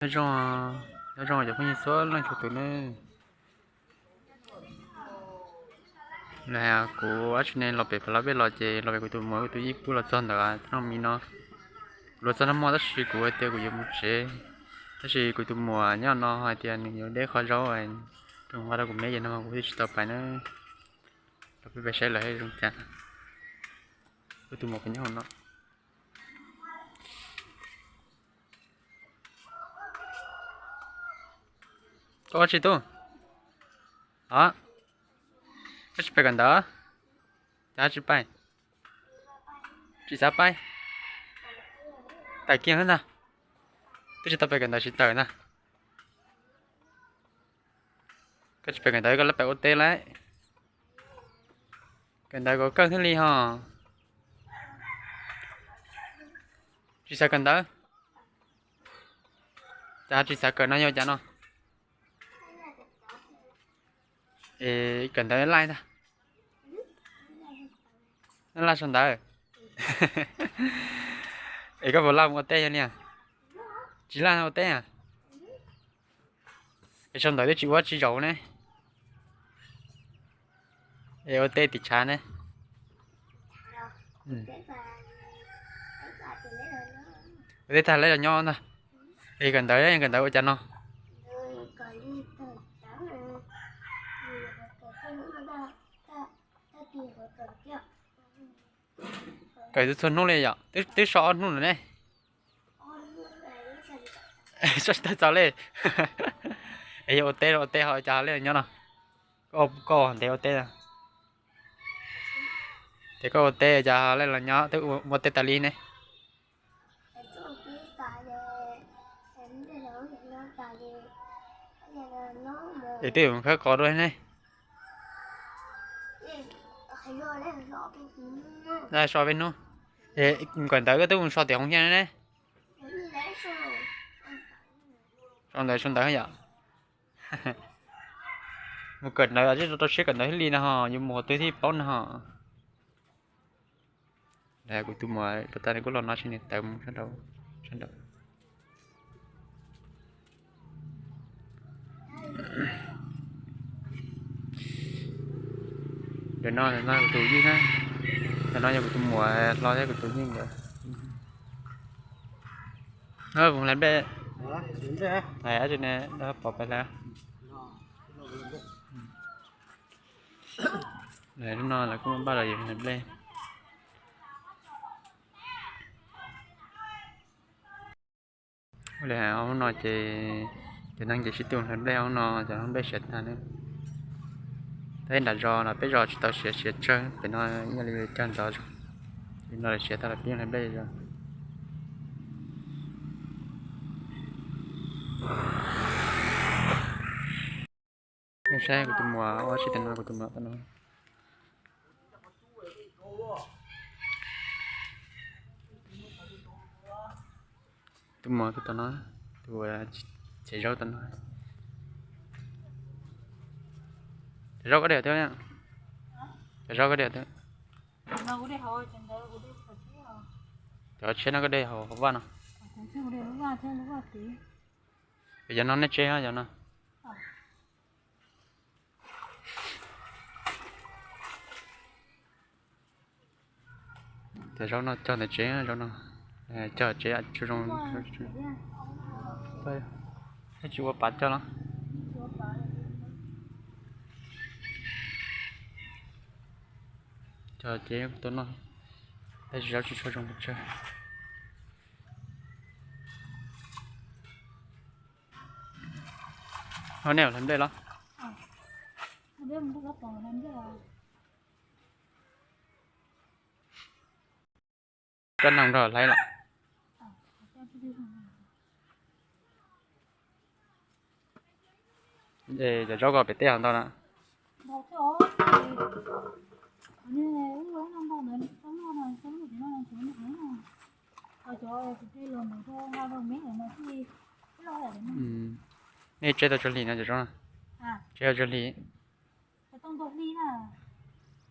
Nyob zoo, nyob zoo cov phooj ywg txhua leej txhua tus nawb. Kuv dab tsi ne los pem Phav Lab Vej los ces los pem kuv tus muam kuv tus yij pub los txog ntawm no mi no. Kuv los txog nag hmo tab sis kuv hais tias kuv yuav mus tsev, tab sis kuv tus muam nyob no hais tias nws yuav deb qhov zaub, nws nqa rau kuv me ces nag hmo kuv thiaj tsis tau pais na. Los peb pais saib lawv zoo cas. Kuv tus muam kuv nyob hauv no. Koj ua tsi tub? Koj tsis pais kawm ntawv? Cas tsis pais? Tsis xav pais? Tawm kiag xwb ntag. Twb tsis tau pais kawm ntawv tsis tawm ntag. Koj tsis pais kawm ntawv koj lab pais ua teb lauj. Kawm ntawv kom kawg thiaj li ho. Tsis xav kawm ntawv. Cas tsis xav kawm no yog cas no? Es kawm ntawv laj ntag. Laj sau ntawv. Es koj puas laj mus ua teb yog li? Tsis laj ua teb a? Es sau ntawv twb tsis ua tsis zaum ne. Es ua teb tim tshav ne. Ua teb tag lawv los nyob ntag. Es kawm ntawv, kawm ntawv ua cas no? Kawm txhua hnub li yom, twb so ob hnub lawm ne. So tsis tau txaus li. Es yog ua teb, ua teb ho cas li nyob no? Koj ntev ua teb. Ces koj ua teb cas li los nyob twb ua teb tas li ne? Es twb yuav khawb qos dua ne. Dab so peb hnub. Kawm ntawv koj twb mus so tim hoov hiaj ne. So ntawv, so ntawv yom. Mus kawm ntawv twb rau siab kawm ntawv thiaj li no ho, yuav mus qhov twg thiaj paub no ho. Kuv tus muam pas tas nws kuj los no tsis, nws tawm mus sab nraud, sab nraud. Ntawm no, ntawm no kuv tus yij na, ntawm no yog kuv tus muam hlo thiab kuv tus yij nkawd. Mus hlais nplej. Dab tsi ne, pom pais hlais. Lub no lawv kuj npaj los yus hlais nplej. Ua li hais hauv no ces cov neeg ces sib tw hlais nplej hauv no, cov hlais nplej siav tag ne. Tab sis nram zos no peb zos tsis tau siav, siav tsawg, pem no yog li cag ntxov zog, li no lawv siav tag lawm peb yeej hlais nplej zog. Nej saib kuv tus muam ua si tam no, kuv tus muam tam no. Tus muam tus tom no, tus txiav zaub tom no. Cov zaub koj de thiab, cov zaub koj de thiab. Cov tshiab no koj de hauv vaj no. Yog no nej tseb yog no. Cov zaub no cog ntawm tsev, zaub no cog tsev tsuas zoo. Tsis ua pav cog los. Cog tsev tuaj noj, tab sis zaub tsis tshua zoo pes tsawg. Ho nej hlais nplej los? Coj neeg nrog hlais los? Cov zaub ko pem teb ho ntau na? Nej tseb tau tsawg hlis no cov zaub? Tseb tau tsawg hlis?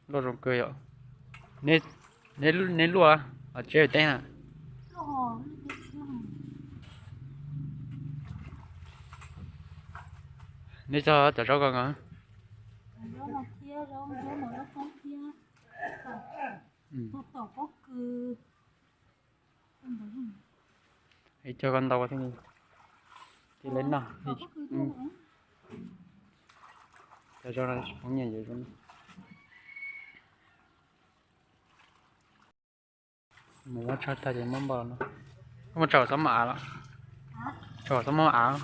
Luaj zoo kawg yom. Nej luaj los tseb teb na? Neb txog cov zaub ko ko. Ib co ko ntau thiab, cia li noj. Cov zaub no tsis poob nyiaj yus. Mus muab tshaj tag ces muab npau no. Koj mus tsaum xov muag av los? Tsaum xov muag av.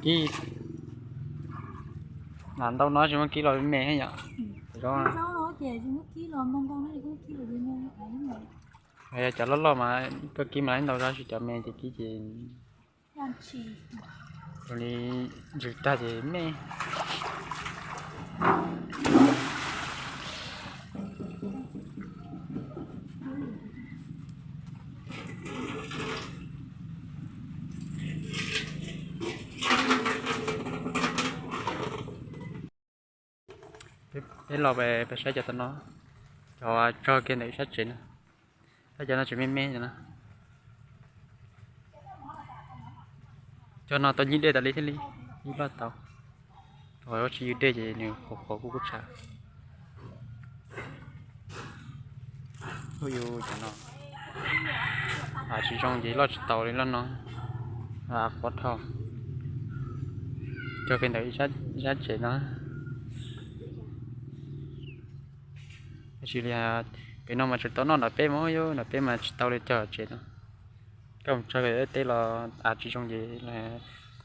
Kib, lam ntau no tsis muab kib los me me thiab yom. Zaub, yog cov loj loj mas koj kib mas ntau, tab sis cov me ces kib ces ua li ntsws tag ces me. Peb los peb saib cov tom no, cov tso kiag ntawm ib sab tsev no. Saib cov no tseem me me no. Cov no tau ywg dej tas li thiaj li ywg loj tau. Thaum tsis ywg dej ces nws qhuav qhuav kuj kuj tshav. Kuj yus cov no, av tsis zoo ces loj tsis tau li loj no. Av qhuav dhau. Cog kiag ntawm ib sab tsev no. Tab sis li pem no mas tseem tau noj nram peb mas, yus nram peb mas tsis tau li cog tsev no. Koj mus tso teb los av tsis zoo ces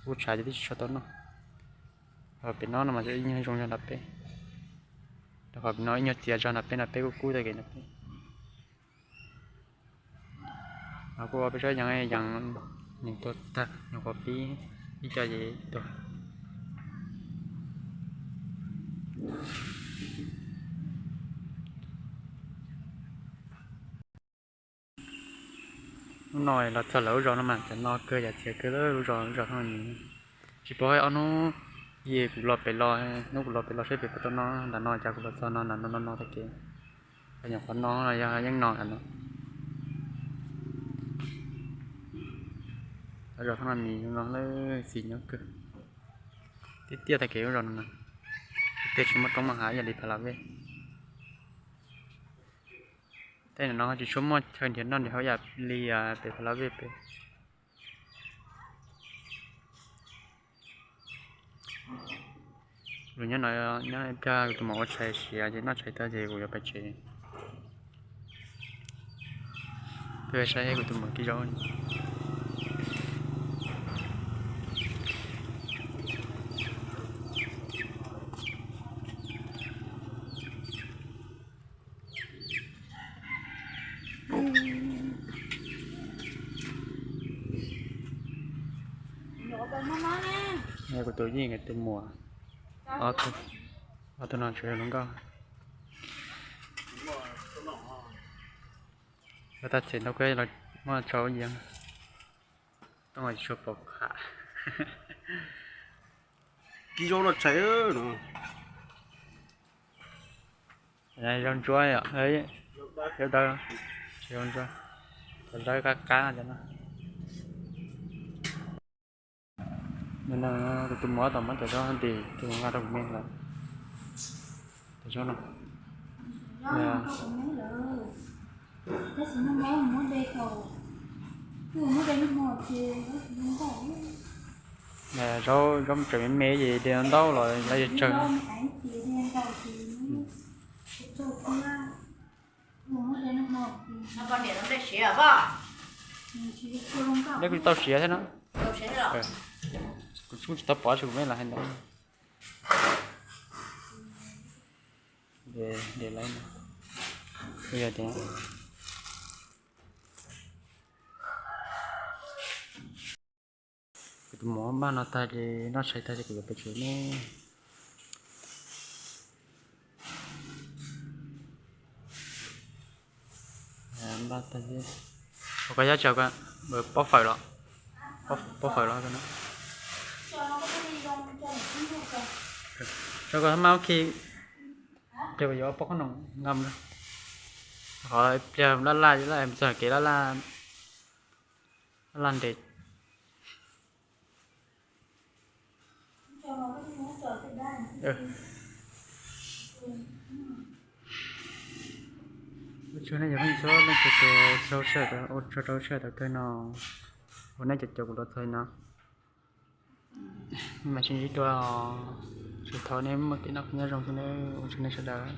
kuj tshav ces twb tsis tshua tau noj. Pem no no mas ib nyuag zoo yog nram peb, rau qhov pem no ib nyuag txias zog nram peb, nram peb kuj kub tag kev nram peb. Kuj ua peb sab yees, yees nws tuag tag, nws qhuav pib ib co ces tuag. Hnub no los txog lawv lub zos no mas cov no kawg yam txias kawg lub zos, lub zos no nws tsis paub ob hnub, yog kuv los pem los, hnub kuv los pem los saib pem puas tau no, ntawm no cas kuv los txog no no no no tag kev. Nyuam qhuav no no yog yeej no no. Lub zos no nws no lawm xis nyob kawg. Tiaj tiaj tag kev lub zos no, tej tsis muaj roob muaj hav ib yam li Pha La Vej. Tej no tsis tshua muaj chaw nrhiav noj nrhiav haus ib yam li pem Pha La Vej pem. Kuv nyob no, nyob ib pliag kuv tus muam ua tshais siav ces noj tshais tag ces kuv yuav pais tsev. Peb saib kuv tus muam kib zaub. Kuv tus yij nkawd tus muam, ob tug no tseem hluas nkauj. Tag txhim ntau koj los muab tso yeeb, toob tsis tshua pom qab. Kib zaub noj tshais no. Zaub ntsuab, zaub dawb, zaub ntsuab, cov dawb qab qab no. Kuv tus muam tau muab cov zaub ntim tus nqa rau kuv me lawm. Cov zaub no, zaub, zaub tseem me me ces de ntau los lawv yuav tsawg. Neb kuj tau siav thiab no. Kuv tsis tau pom, tsis kuv me los hais ntawd. De lawm no. Yog tias kuv tus muam npaj no tag ces noj tshais tag ces kuv yuav pais tsev ne. Npaj tag, ua koj yab tsaws, pob fawm los, pob fawm los no. Tso koj maj ua khi, pliag yuav pob qhob noom nqa mus. Qhov pliag laj laj, txog kev laj laj, laj laj nres. Ua tsaug nej cov phooj ywg txhua leej txhua tus, ua tsaug sawv daws, ua tsaug rau sawv daws kawg no uas nej cov caum kuv los txog no. Mas sib ntsib dua, tsuas thov nej muaj kev noj qab nyob zoo xwb nawb, ua tsaug nej sawv daws.